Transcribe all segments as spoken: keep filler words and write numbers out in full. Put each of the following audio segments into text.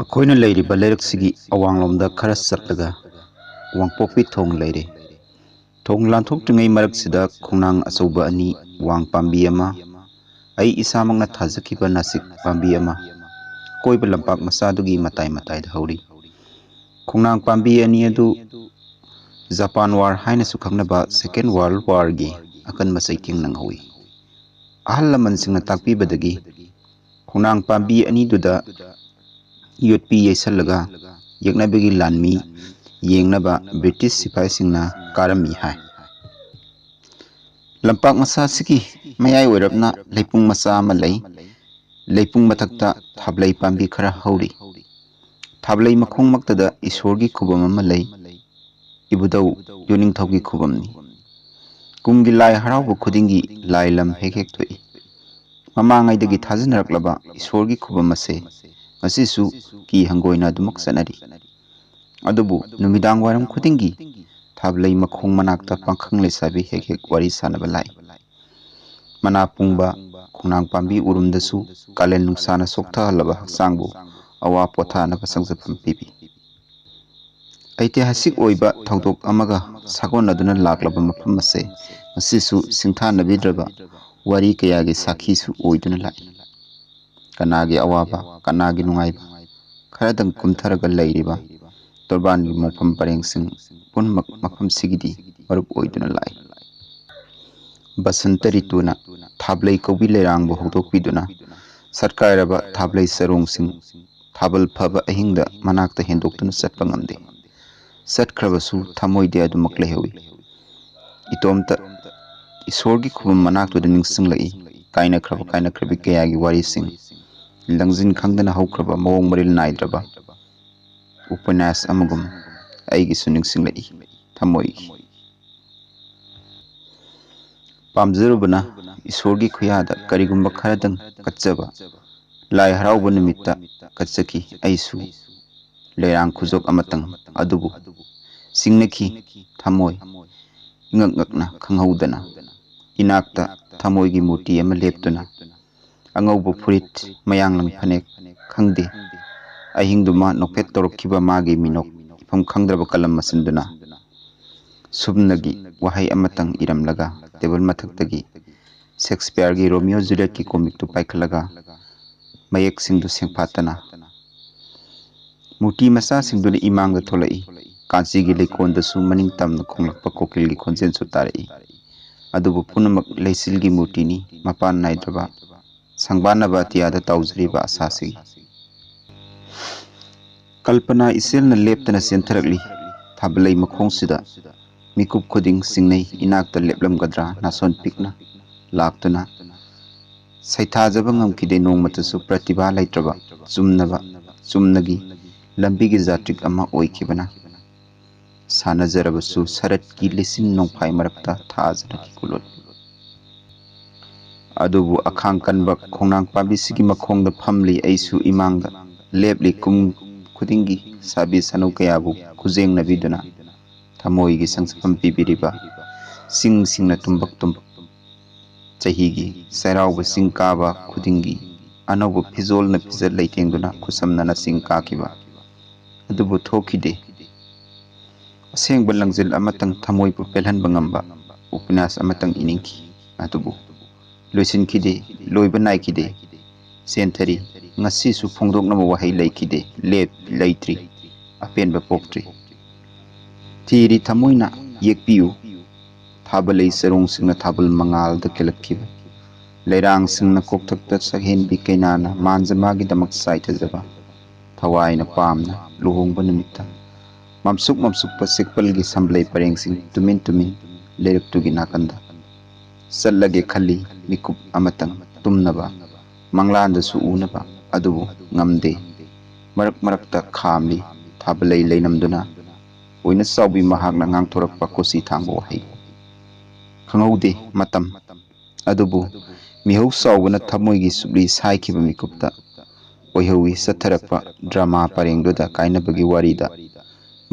ꯑꯩꯈꯣꯏꯅ ꯂꯩꯔꯤꯕ ꯂꯩꯔꯛꯁꯤꯒꯤ ꯑꯋꯥꯡꯂꯣꯝꯗ ꯈꯔ ꯆꯠꯂꯒ ꯋꯥꯡꯄꯣꯛꯄꯤ ꯊꯣꯡ ꯂꯩꯔꯦ꯫ ꯊꯣꯡ ꯂꯥꯟꯊꯣꯛꯇ꯭ꯔꯤꯉꯩ ꯃꯔꯛꯁꯤꯗ ꯈꯣꯡꯅꯥꯡ ꯑꯆꯧꯕ ꯑꯅꯤ, ꯋꯥꯡ ꯄꯥꯝꯕꯤ ꯑꯃ, ꯑꯩ ꯏꯁꯥꯃꯛꯅ ꯊꯥꯖꯈꯤꯕ ꯅꯥꯁꯤꯛ ꯄꯥꯝꯕꯤ ꯑꯃ, ꯑꯀꯣꯏꯕ ꯂꯝꯄꯥꯛ ꯃꯆꯥꯗꯨꯒꯤ ꯃꯇꯥꯏ ꯃꯇꯥꯏꯗ ꯍꯧꯔꯤ꯫ ꯈꯣꯡꯅꯥꯡ ꯄꯥꯝꯕꯤ ꯑꯅꯤ ꯑꯗꯨ ꯖꯄꯥꯟ ꯋꯥꯔ ꯍꯥꯏꯅꯁꯨ ꯈꯪꯅꯕ Second World War ꯒꯤ ꯑꯀꯟꯕ ꯆꯩꯊꯦꯡ ꯅꯪꯍꯧꯏ꯫ ꯑꯍꯜ ꯂꯃꯟꯁꯤꯡꯅ ꯇꯥꯛꯄꯤꯕꯗꯒꯤ ꯈꯣꯡꯅꯥꯡ ꯄꯥꯝꯕꯤ ꯑꯅꯤꯗꯨꯗ ꯌꯣꯠꯄꯤ ꯌꯩꯁꯜꯂꯒ ꯌꯦꯛꯅꯕꯒꯤ ꯂꯥꯟꯃꯤ ꯌꯦꯡꯅꯕ ꯕ꯭ꯔꯤꯇꯤꯁ ꯁꯤꯐꯥꯏꯁꯤꯡꯅ ꯀꯥꯔꯝꯃꯤ ꯍꯥꯏ꯫ ꯂꯝꯄꯥꯛ ꯃꯆꯥ ꯑꯁꯤꯒꯤ ꯃꯌꯥꯏ ꯑꯣꯏꯔꯞꯅ ꯂꯩꯄꯨꯡ ꯃꯆꯥ ꯑꯃ ꯂꯩ꯫ ꯂꯩꯄꯨꯡ ꯃꯊꯛꯇ ꯊꯥꯕꯂꯩ ꯄꯥꯝꯕꯤ ꯈꯔ ꯍꯧꯔꯤ꯫ ꯊꯥꯕꯂꯩ ꯃꯈꯣꯡꯃꯛꯇꯗ ꯏꯁꯣꯔꯒꯤ ꯈꯨꯕꯝ ꯑꯃ ꯂꯩ꯫ ꯏꯕꯨꯙꯧ ꯌꯣꯅꯤꯡꯊꯧꯒꯤ ꯈꯨꯕꯝꯅꯤ꯫ ꯀꯨꯝꯒꯤ ꯂꯥꯏ ꯍꯔꯥꯎꯕ ꯈꯨꯗꯤꯡꯒꯤ ꯂꯥꯏ ꯂꯝ ꯍꯦꯛ ꯍꯦꯛ ꯊꯣꯛꯏ꯫ ꯃꯃꯥꯡꯉꯩꯗꯒꯤ ꯊꯥꯖꯅꯔꯛꯂꯕ ꯏꯁꯣꯔꯒꯤ ꯈꯨꯕꯝ ꯑꯁꯦ ꯉꯁꯤꯁꯨ ꯀꯤ ꯍꯪꯒꯣꯏꯅ ꯑꯗꯨꯃꯛ ꯆꯠꯅꯔꯤ꯫ ꯑꯗꯨꯕꯨ ꯅꯨꯃꯤꯗꯥꯡ ꯋꯥꯏꯔꯝ ꯈꯨꯗꯤꯡꯒꯤ ꯊꯥꯕꯂꯩ ꯃꯈꯣꯡ ꯃꯅꯥꯛꯇ ꯄꯥꯈꯪ ꯂꯩꯁꯥꯕꯤ ꯍꯦꯛ ꯍꯦꯛ ꯋꯥꯔꯤ ꯁꯥꯅꯕ ꯂꯥꯛꯏ꯫ ꯃꯅꯥ ꯄꯨꯡꯕ ꯈꯣꯡꯅꯥꯡ ꯄꯥꯝꯕꯤ ꯎꯔꯨꯝꯗꯁꯨ ꯀꯥꯂꯦꯟ ꯅꯨꯡꯁꯥꯅ ꯁꯣꯛꯊꯍꯜꯂꯕ ꯍꯛꯆꯥꯡꯕꯨ ꯑꯋꯥ ꯄꯣꯊꯥꯅꯕ ꯁꯪꯖꯐꯝ ꯄꯤꯕꯤ꯫ ꯑꯩꯇꯤꯍꯥꯁꯤꯛ ꯑꯣꯏꯕ ꯊꯧꯗꯣꯛ ꯑꯃꯒ ꯁꯥꯒꯣꯟꯅꯗꯨꯅ ꯂꯥꯛꯂꯕ ꯃꯐꯝ ꯑꯁꯦ ꯉꯁꯤꯁꯨ ꯁꯤꯡꯊꯥꯅꯕꯤꯗ꯭ꯔꯕ ꯋꯥꯔꯤ ꯀꯌꯥꯒꯤ ꯁꯥꯈꯤꯁꯨ ꯑꯣꯏꯗꯨꯅ ꯂꯥꯛꯏ꯫ ꯀꯅꯥꯒꯤ ꯑꯋꯥꯕ, ꯀꯅꯥꯒꯤ ꯅꯨꯡꯉꯥꯏꯕ, ꯈꯔꯗꯪ ꯀꯨꯝꯊꯔꯒ ꯂꯩꯔꯤꯕ ꯇꯣꯔꯕꯥꯟꯒꯤ ꯃꯣꯡꯐꯝ ꯄꯔꯦꯡꯁꯤꯡ ꯄꯨꯝꯅꯃꯛ ꯃꯐꯝꯁꯤꯒꯤꯗꯤ ꯃꯔꯨꯞ ꯑꯣꯏꯗꯨꯅ ꯂꯥꯛꯏ꯫ ꯕꯁꯟꯇ ꯔꯤꯇꯨꯅ ꯊꯥꯕꯂꯩ ꯀꯧꯕꯤ ꯂꯩꯔꯥꯡꯕꯨ ꯍꯧꯗꯣꯛꯄꯤꯗꯨꯅ ꯁꯠꯀꯥꯏꯔꯕ ꯊꯥꯕꯂꯩ ꯆꯔꯣꯡꯁꯤꯡ ꯊꯥꯕꯜ ꯐꯕ ꯑꯍꯤꯡꯗ ꯃꯅꯥꯛꯇ ꯍꯦꯟꯗꯣꯛꯇꯨꯅ ꯆꯠꯄ ꯉꯝꯗꯦ꯫ ꯆꯠꯈ꯭ꯔꯕꯁꯨ ꯊꯃꯣꯏꯗꯤ ꯑꯗꯨꯃꯛ ꯂꯩꯍꯧꯏ꯫ ꯏꯇꯣꯝꯇ ꯏꯁꯣꯔꯒꯤ ꯈꯨꯕꯝ ꯃꯅꯥꯛꯇꯨꯗ ꯅꯤꯡꯁꯤꯡꯂꯛꯏ꯫ ꯀꯥꯏꯅꯈ꯭ꯔꯕ ꯀꯥꯏꯅꯈ꯭ꯔꯕꯤ ꯀꯌꯥꯒꯤ ꯋꯥꯔꯤꯁꯤꯡ, ꯂꯪꯖꯤꯟ ꯈꯪꯗꯅ ꯍꯧꯈ꯭ꯔꯕ ꯃꯑꯣꯡ ꯃꯔꯤꯜ ꯅꯥꯏꯗ꯭ꯔꯕ ꯎꯄꯟꯌꯥꯁ ꯑꯃꯒꯨꯝ ꯑꯩꯒꯤꯁꯨ ꯅꯤꯡꯁꯤꯡꯂꯛꯏ ꯊꯃꯣꯏꯒꯤ꯫ ꯄꯥꯝꯖꯔꯨꯕꯅ ꯏꯁꯣꯔꯒꯤ ꯈꯨꯌꯥꯗ ꯀꯔꯤꯒꯨꯝꯕ ꯈꯔꯗꯪ ꯀꯠꯆꯕ꯫ ꯂꯥꯏ ꯍꯔꯥꯎꯕ ꯅꯨꯃꯤꯠꯇ ꯀꯠꯆꯈꯤ ꯑꯩꯁꯨ ꯂꯩꯔꯥꯡ ꯈꯨꯖꯣꯞ ꯑꯃꯇꯪ꯫ ꯑꯗꯨꯕꯨ ꯆꯤꯡꯅꯈꯤ ꯊꯃꯣꯏ, ꯏꯉꯛ ꯉꯛꯅ ꯈꯪꯍꯧꯗꯅ꯫ ꯏꯅꯥꯛꯇ ꯊꯃꯣꯏꯒꯤ ꯃꯨꯔꯇꯤ ꯑꯃ ꯂꯦꯞꯇꯨꯅ ꯑꯉꯧꯕ ꯐꯨꯔꯤꯠ, ꯃꯌꯥꯡꯂꯪ ꯐꯅꯦꯛ ꯈꯪꯗꯦ, ꯑꯍꯤꯡꯗꯨꯃ ꯅꯣꯛꯐꯦꯠ ꯇꯧꯔꯛꯈꯤꯕ ꯃꯥꯒꯤ ꯃꯤꯅꯣꯛ ꯏꯐꯝ ꯈꯪꯗ꯭ꯔꯕ ꯀꯂꯝ ꯃꯆꯤꯟꯗꯨꯅ ꯁꯨꯞꯅꯒꯤ ꯋꯥꯍꯩ ꯑꯃꯇꯪ ꯏꯔꯝꯂꯒ ꯇꯦꯕꯜ ꯃꯊꯛꯇꯒꯤ ꯁꯦꯛꯁꯄꯤꯌꯔꯒꯤ ꯔꯣꯃꯤꯑꯣ ꯖꯨꯂꯤꯌꯠꯀꯤ ꯀꯣꯃꯤꯛꯇꯨ ꯄꯥꯏꯈꯠꯂꯒ ꯃꯌꯦꯛꯁꯤꯡꯗꯨ ꯁꯦꯡꯐꯥꯠꯇꯅ ꯃꯨꯔꯇꯤ ꯃꯆꯥꯁꯤꯡꯗꯨꯅ ꯏꯃꯥꯡꯗ ꯊꯣꯛꯂꯛꯏ꯫ ꯀꯥꯟꯆꯤꯒꯤ ꯂꯩꯀꯣꯜꯗꯁꯨ ꯃꯅꯤꯡ ꯇꯝꯅ ꯈꯣꯡꯂꯛꯄ ꯀꯣꯀꯤꯜꯒꯤ ꯈꯣꯟꯖꯦꯜꯁꯨ ꯇꯥꯔꯛꯏ꯫ ꯑꯗꯨꯕꯨ ꯄꯨꯝꯅꯃꯛ ꯂꯩꯆꯤꯜꯒꯤ ꯃꯨꯔꯇꯤꯅꯤ, ꯃꯄꯥꯟ ꯅꯥꯏꯗ꯭ꯔꯕ ꯁꯪꯕꯥꯟꯅꯕ ꯑꯇꯤꯌꯥꯗ ꯇꯥꯎꯖꯔꯤꯕ ꯑꯁꯥꯁꯤꯒꯤ꯫ ꯀꯜꯄꯅꯥ ꯏꯆꯦꯜꯅ ꯂꯦꯞꯇꯅ ꯆꯦꯟꯊꯔꯛꯂꯤ꯫ ꯊꯥꯕꯂꯩ ꯃꯈꯣꯡꯁꯤꯗ ꯃꯤꯀꯨꯞ ꯈꯨꯗꯤꯡ ꯆꯤꯡꯅꯩ, ꯏꯅꯥꯛꯇ ꯂꯦꯞꯂꯝꯒꯗ꯭ꯔꯥ ꯅꯥꯁꯣꯟ ꯄꯤꯛꯅ ꯂꯥꯛꯇꯨꯅ ꯁꯩꯊꯥꯖꯕ ꯉꯝꯈꯤꯗꯦ꯫ ꯅꯣꯡꯃꯇꯁꯨ ꯄ꯭ꯔꯇꯤꯚꯥ ꯂꯩꯇ꯭ꯔꯕ ꯆꯨꯝꯅꯕ ꯆꯨꯝꯅꯒꯤ ꯂꯝꯕꯤꯒꯤ ꯖꯥꯇ꯭ꯔꯤꯛ ꯑꯃ ꯑꯣꯏꯈꯤꯕꯅ ꯁꯥꯟꯅꯖꯔꯕꯁꯨ ꯁꯔꯠꯀꯤ ꯂꯤꯁꯤꯟ ꯅꯣꯡꯐꯥꯏ ꯃꯔꯛꯇ ꯊꯥꯖꯅ ꯀꯤꯀꯨꯂꯣꯠ꯫ ꯑꯗꯨꯕꯨ ꯑꯈꯥꯡ ꯀꯟꯕ ꯈꯣꯡꯅꯥꯡ ꯄꯥꯝꯕꯤꯁꯤꯒꯤ ꯃꯈꯣꯡꯗ ꯐꯝꯂꯤ ꯑꯩꯁꯨ ꯏꯃꯥꯡꯗ ꯂꯦꯞꯂꯤ꯫ ꯀꯨꯝ ꯈꯨꯗꯤꯡꯒꯤ ꯁꯥꯕꯤ ꯁꯅꯨ ꯀꯌꯥꯕꯨ ꯈꯨꯖꯦꯡꯅꯕꯤꯗꯨꯅ ꯊꯃꯣꯏꯒꯤ ꯁꯪꯁꯐꯝ ꯄꯤꯕꯤꯔꯤꯕ ꯆꯤꯡꯁꯤꯡꯅ ꯇꯨꯝꯕꯛ ꯇꯨꯝꯕꯛ ꯆꯍꯤꯒꯤ ꯆꯩꯔꯥꯎꯕ ꯆꯤꯡ ꯀꯥꯕ ꯈꯨꯗꯤꯡꯒꯤ ꯑꯅꯧꯕ ꯐꯤꯖꯣꯜꯅ ꯐꯤꯖꯦꯠ ꯂꯩꯇꯦꯡꯗꯨꯅ ꯈꯨꯠꯁꯝꯅꯅ ꯆꯤꯡ ꯀꯥꯈꯤꯕ ꯑꯗꯨꯕꯨ ꯊꯣꯛꯈꯤꯗꯦ꯫ ꯑꯁꯦꯡꯕ ꯂꯪꯖꯤꯜ ꯑꯃꯇꯪ ꯊꯃꯣꯏꯕꯨ ꯄꯦꯜꯍꯟꯕ ꯉꯝꯕ ꯎꯄꯟꯌꯥꯁ ꯑꯃꯇꯪ ꯏꯅꯤꯡꯈꯤ꯫ ꯑꯗꯨꯕꯨ ꯂꯣꯏꯁꯤꯟꯈꯤꯗꯦ, ꯂꯣꯏꯕ ꯅꯥꯏꯈꯤꯗꯦ꯫ ꯆꯦꯟꯊꯔꯤ꯫ ꯉꯁꯤꯁꯨ ꯐꯣꯡꯗꯣꯛꯅꯕ ꯋꯥꯍꯩ ꯂꯩꯈꯤꯗꯦ꯫ ꯂꯦꯞ ꯂꯩꯇ꯭ꯔꯤ꯫ ꯑꯄꯦꯟꯕ ꯄꯣꯛꯇ꯭ꯔꯤ꯫ ꯊꯤꯔꯤ ꯊꯃꯣꯏꯅ ꯌꯦꯛꯄꯤꯌꯨ꯫ ꯊꯥꯕꯂꯩ ꯆꯔꯣꯡꯁꯤꯡꯅ ꯊꯥꯕꯜ ꯃꯉꯥꯜꯗ ꯀꯦꯜꯂꯛꯈꯤꯕ ꯂꯩꯔꯥꯡꯁꯤꯡꯅ ꯀꯣꯛꯊꯛꯇ ꯁꯛꯍꯦꯟꯕꯤ ꯀꯩꯅꯥꯅ ꯃꯥꯟꯖ ꯃꯥꯒꯤꯗꯃꯛ ꯆꯥꯏꯊꯖꯕ ꯊꯋꯥꯏꯅ ꯄꯥꯝꯅ ꯂꯨꯍꯣꯡꯕ ꯅꯨꯃꯤꯠꯇ ꯃꯝꯁꯨꯛ ꯃꯝꯁꯨꯛꯄ ꯁꯤꯛꯄꯜꯒꯤ ꯁꯝꯕꯂꯩ ꯄꯔꯦꯡꯁꯤꯡ ꯇꯨꯃꯤꯟ ꯇꯨꯃꯤꯟ ꯂꯩꯔꯛꯇꯨꯒꯤ ꯅꯥꯀꯟꯗ ꯆꯠꯂꯒꯦ ꯈꯜꯂꯤ꯫ ꯃꯤꯀꯨꯞ ꯑꯃꯇꯪ ꯇꯨꯝꯅꯕ ꯃꯪꯂꯥꯟꯗꯁꯨ ꯎꯅꯕ ꯑꯗꯨꯕꯨ ꯉꯝꯗꯦ꯫ ꯃꯔꯛ ꯃꯔꯛꯇ ꯈꯥꯝꯂꯤ꯫ ꯊꯥꯕꯂꯩ ꯂꯩꯅꯝꯗꯨꯅ ꯑꯣꯏꯅ ꯆꯥꯎꯕꯤ ꯃꯍꯥꯛꯅ ꯉꯥꯡꯊꯣꯔꯛꯄ ꯀꯣꯆꯤ ꯊꯥꯡꯕ ꯋꯥꯍꯩ ꯈꯪꯍꯧꯗꯦ꯫ ꯃꯇꯝ ꯑꯗꯨꯕꯨ ꯃꯤꯍꯧ ꯆꯥꯎꯕꯅ ꯊꯃꯣꯏꯒꯤ ꯁꯨꯞꯂꯤ ꯁꯥꯏꯈꯤꯕ ꯃꯤꯀꯨꯞꯇ ꯑꯣꯏꯍꯧꯏ꯫ ꯆꯠꯊꯔꯛꯄ ꯗ꯭ꯔꯃꯥ ꯄꯔꯦꯡꯗꯨꯗ ꯀꯥꯏꯅꯕꯒꯤ ꯋꯥꯔꯤꯗ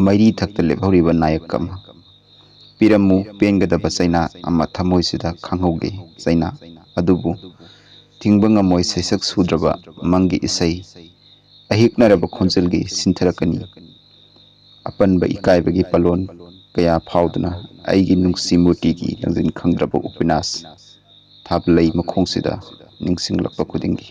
ꯃꯩꯔꯤ ꯊꯛꯇ ꯂꯦꯞꯍꯧꯔꯤꯕ ꯅꯥꯌꯛ ꯑꯃ ꯄꯤꯔꯝꯃꯨ꯫ ꯄꯦꯟꯒꯗꯕ ꯆꯩꯅꯥ ꯑꯃ ꯊꯃꯣꯏꯁꯤꯗ ꯈꯪꯍꯧꯒꯦ꯫ ꯆꯩꯅꯥ ꯑꯗꯨꯕꯨ ꯊꯤꯡꯕ ꯉꯝꯃꯣꯏ꯫ ꯁꯩꯁꯛ ꯁꯨꯗ꯭ꯔꯕ ꯃꯪꯒꯤ ꯏꯁꯩ ꯑꯍꯤꯛꯅꯔꯕ ꯈꯣꯟꯖꯦꯜꯒꯤ ꯁꯤꯟꯊꯔꯛꯀꯅꯤ꯫ ꯑꯄꯟꯕ ꯏꯀꯥꯏꯕꯒꯤ ꯄꯥꯂꯣꯟ ꯀꯌꯥ ꯐꯥꯎꯗꯨꯅ ꯑꯩꯒꯤ ꯅꯨꯡꯁꯤ ꯃꯨꯔꯇꯤꯒꯤ ꯂꯪꯖꯤꯟ ꯈꯪꯗ꯭ꯔꯕ ꯎꯄꯟꯌꯥꯁ ꯊꯥꯕꯂꯩ ꯃꯈꯣꯡꯁꯤꯗ ꯅꯤꯡꯁꯤꯡꯂꯛꯄ ꯈꯨꯗꯤꯡꯒꯤ꯫